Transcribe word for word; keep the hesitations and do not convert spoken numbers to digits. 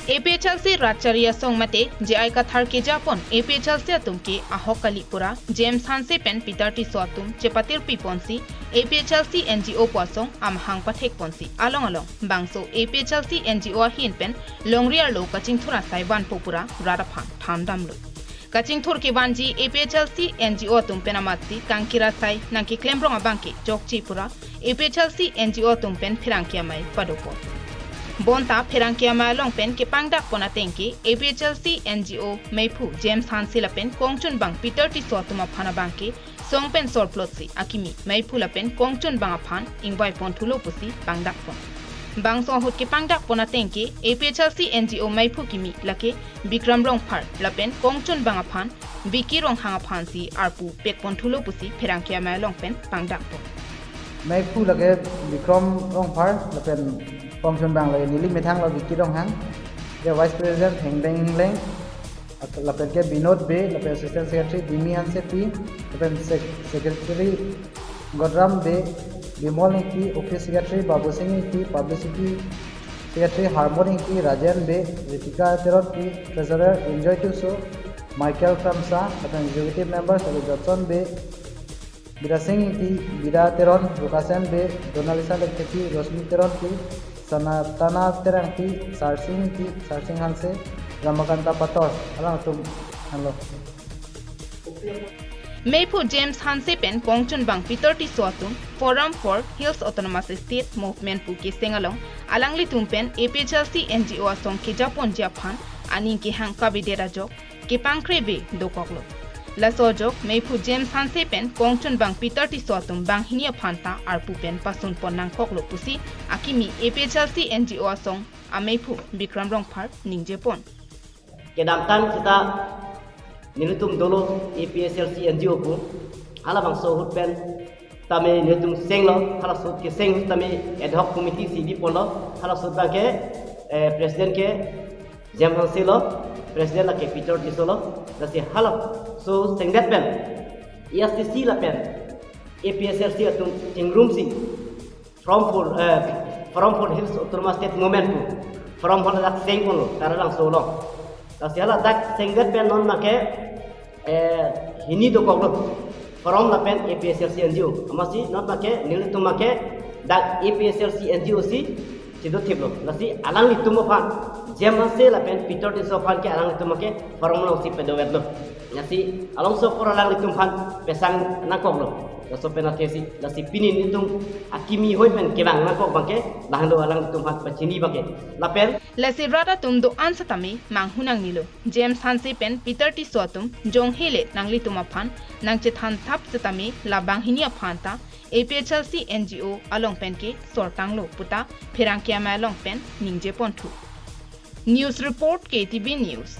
A P H L C Ratchari asong mate J I Kathar kejapon A P H L C atum ke ahok kali pura James Hanse pen Peter Tisso atum chepatirpi ponsi A P H L C N G O pu asong amahang pathek ponsi along along bangso A P H L C N G O ahin pen longri arlo kachingthur asai vanpo pura rat aphan thandamlo. Kachingthur kevanji A P H L C N G O atum pen amatsi kangkir asai nangkeklem rong abang ke chokche pura A P H L C N G O atum pen pherangke amei padopon. Bonta pherangke amei along pen kepangdak pon ateng ke A P H L C N G O meiphu James Hanse lapen kongchunbang Peter Tisso atum aphan abang ke song pen sorplotsi akimi meiphu lapen kongchunbang aphan ingvai pon thulo pusi pangdak pon. Bangso ahut kepangdak pon ateng ke A P H L C N G O meiphu kimi lake Bikram Rongphar lapen kongchunbang aphan Vicky Ronghang aphansi arpu pekpon thulo pusi pherangke amei along pen pangdak pon. Meiphu lake Bikram Rongphar lapen kongchunbang lake neli methang lo Vicky Ronghang. Ke Vice President Hengdeng Ingleng, lapen ke Binod Bey, lapen Assistant Secretary Dimi Hansepi, lapen Sec-, Secretary Godram Bey, Bimol Ingti, Office Secretary Babu Singh Ingti, Publicity Secretary Harmon Ingti, Rajen Bey, Ritika Teronpi, Treasurer Enjoy Tisso, Michael Kramsa, lapen Executive Members lake Johnson Bey, Bida Singh Ingti, Bida Teron, Rukasen Bey, Donalisa Lekthepi, Rosmi Teronpi, Sanatana Terangpi, Sarsing Ingti, Sarsing Hanse, Ramakanta Pator, alangtum anlo. Meiphu James Hanse pen kongchunbang Peter Tisso atum Forum for Hills Autonomous State Movement pu keseng along alanglitum pen A P H L C N G O asong kejaponji aphan aning kehang kavedet ajok kepangkre ave dokoklo. Laso ajok meiphu James Hanse pen kongchunbang Peter Tisso atum banghini aphan ta arpu pen pasun pon nangkoklo pusi akimi A P H L C N G O asong ameiphu Bikram Rongphar ningjepon. Kedamtang seta nelitum dolo A P H L C N G O pu, halabangso ahut pen tame nelitum senglo, halaso ahut keseng tame ad hoc committee si biponlo, halaso ahut abang ke, eh, president ke James Hanse lo, president lake Peter Tisso lo, lasi halaso sengdet pen A S D C lapen A P H L C atum chingrumsi Forum for, eh, Forum for Hills Autonomous State Movement pu forum aphan dak sengponlo, Taralangso along. Lasi hala dak sengdet pen non abang ke, eh, hini dokoklo. Forum lapen A P H L C N G O. Amatsi non abang ke, nelitum abang ke, dak A P H L C N G O si chido thiplo. Lasi alanglitum aphan, James Hanse lapen Peter Tisso aphan ke alanglitum abang ke forum alongsi padovetlo. Lasi alongso apor alanglitum aphan pesang nangkoklo. Laso pen athesi, lasi pini nelitum akimi ahoi pen kevang nangkok abang ke, lahelo alanglitum aphan pachini abang ke. Lapen lasi rat atum do-an setame manghu nangnelo. James Hanse pen Peter Tisso atum jonghe le nanglitum aphan nangchethan thap setame la banghini aphan ta A P H L C N G O along pen ke sortanglo puta pherangke amei along pen ningjeponthu. News report K T V News.